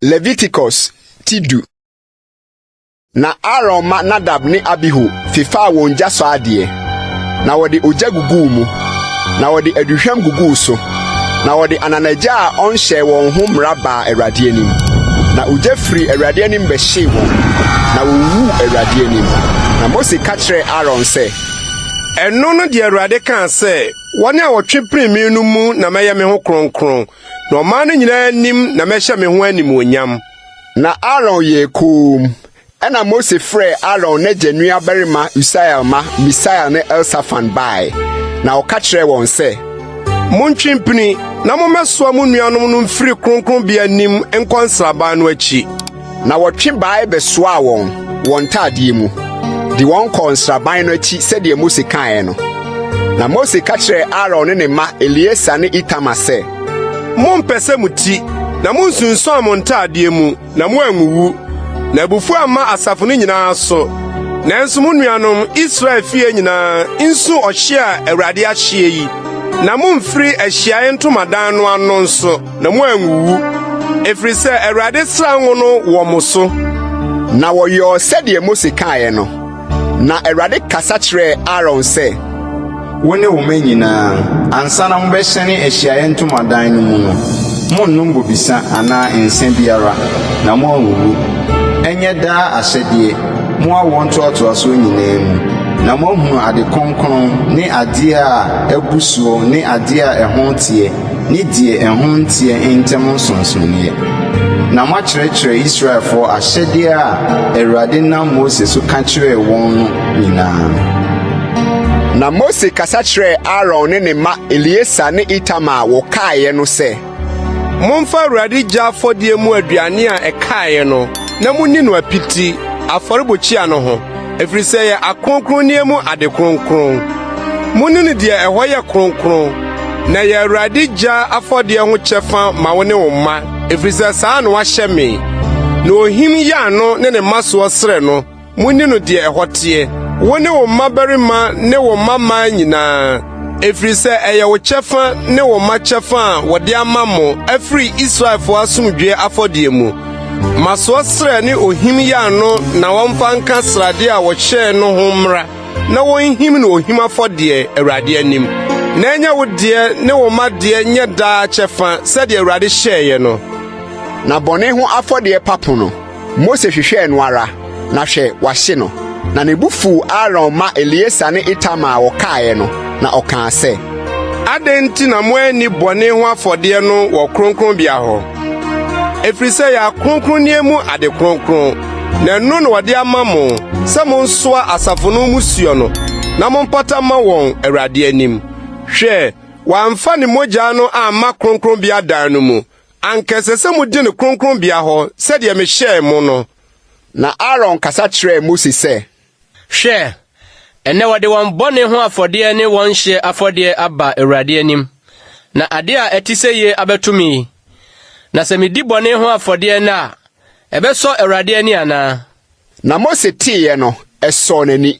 Leviticus ti du. Na Aaron mma Nadab ne Abihu fefaa wɔn gyasɔ adeɛ, na wɔde ogya guguu mu, na wɔde aduhwam guguu so, na wɔde ananagya a ɔnhyɛɛ wɔn ho mmara baa Awurade anim. Na ogya firii Awurade anim bɛhyee wɔn, na wɔwuwuu Awurade anim. Na Mose ka kyerɛɛ Aaron sɛ. Ɛno ne deɛ Awurade kaa sɛ, Wɔn a wɔtwe pene me no mu na mɛyɛ me ho kronkron, Na ɔman no nyinaa anim na mɛhyɛ me ho animuonyam. Na Aaron yɛɛ komm. Ɛnna Mose frɛɛ Aaron n'agya nuabarima Usiel mma Misael ne Elsafan bae, na ɔka kyerɛɛ wɔn sɛ. Montwe mpini, na mommɛsoa mo nuanom no mfiri kronkronbea anim nkɔ nsraban no akyi. Na wɔtwe bae bɛsoaa wɔn, wɔn ntadeɛ mu, de wɔn kɔɔ nsraban no akyi sɛdeɛ Mose kaeɛ no. Na Mose ka kyerɛɛ Aaron ne ne mma Eleasa ne Itamar sɛ, Mommpɛsɛ mo ti, na munnsunsuan mo ntadeɛ mu, na moanwuwu, na abufuo amma asafo no nyinaa so. Nanso mo nuanom, Israel fie nyinaa, nsu ɔhyeɛ a Awurade ahyeɛ yi, na mommfiri ahyiaeɛ ntomadan no ano nso, na moanwuwu, ɛfiri sɛ Awurade sra ngo no wɔ mo so. Na wɔyɔɔ sɛdeɛ Mose kaeɛ no. Na Awurade kasa kyerɛɛ Aaron sɛ. Wo ne wo mma nyinaa, ansa na mobɛhyɛne ahyiaeɛ ntomadan no mu no, monnom bobesa anaa nsã biara, na moanwuwu. Ɛnyɛ daa ahyɛdeɛ, mo awoɔ ntoatoasoɔ nyinaa mu, na moahunu ade kronkron ne adeɛ a abu soɔ ne adeɛ a ɛho teɛ ne deɛ ɛho nteɛ ntam nsonsonoeɛ, na moakyerɛkyerɛ Israelfoɔ ahyɛdeɛ a Awurade nam Mose so ka kyerɛɛ wɔn no nyinaa. Na Mose kasa kyerɛɛ Aaron ne ne mma Eleasa ne Itamar a wɔkaeɛ no sɛ. Momfa Awurade gya afɔdeɛ mu aduane a ɛkaeɛ no na monni no apiti, afɔrebukyia no ho, ɛfiri sɛ ɛyɛ akronkronneɛ mu ade kronkron. Monni no deɛ ɛhɔ yɛ kronkron, na ɛyɛ Awurade gya afɔdeɛ ho kyɛfa ma wo ne wo mma, ɛfiri sɛ saa na wɔahyɛ me. Na ohim yan no ne ne mmasoɔ srɛ no, Munni no deɛ ɛhɔ teɛ, wo ne wo mmabarima ne wo mmammaa nyinaa, ɛfiri sɛ ɛyɛ wo kyɛfa ne wo mma kyɛfa a wɔde ama mo afiri Israelfoɔ asomdwoeɛ afɔdeɛ mu. Mmasoɔ srɛ ne ohim yan no na wɔmfa nka sradeɛ a wɔhyɛɛ no ho mmra, na wɔnhim no ohim afɔdeɛ, Awurade anim. Na ɛnyɛ wo deɛ ne wo mma deɛ nyɛ daa kyɛfa sɛdeɛ Awurade hyɛeɛ no. Na bɔne ho afɔdeɛ papo no, Mose hwehwɛɛ no ara, na hwɛ, wahye no. Na ne bo fuw Aaron mma Eleasa ne Itamar a wɔkaeɛ no, na ɔkaa sɛ. Adɛn nti na moanni bɔne ho afɔdeɛ no wɔ kronkronbea hɔ? Ɛfiri sɛ ɛyɛ akronkronneɛ mu ade kronkron, na ɛno na wɔde ama mo sɛ monsoa asafo no mmusuo no, na mompata mma wɔn Awurade anim. Hwɛ, wɔamfa ne mogya no amma kronkronbea dan no mu, Anka ɛsɛ sɛ mudi no kronkronbea hɔ sɛdeɛ mehyɛɛ mo no. Na Aaron kasa kyerɛɛ Mose sɛ. Hwɛ, ɛnnɛ wɔde wɔn bɔne ho afɔdeɛ ne wɔn hyeɛ afɔdeɛ aba Awurade anim, na adeɛ a ɛte seyie abɛto me yi. Na sɛ medi bɔne ho afɔdeɛ nnɛ a, ɛbɛsɔ Awurade ani anaa? Na Mose teeɛ no, ɛsɔɔ n'ani.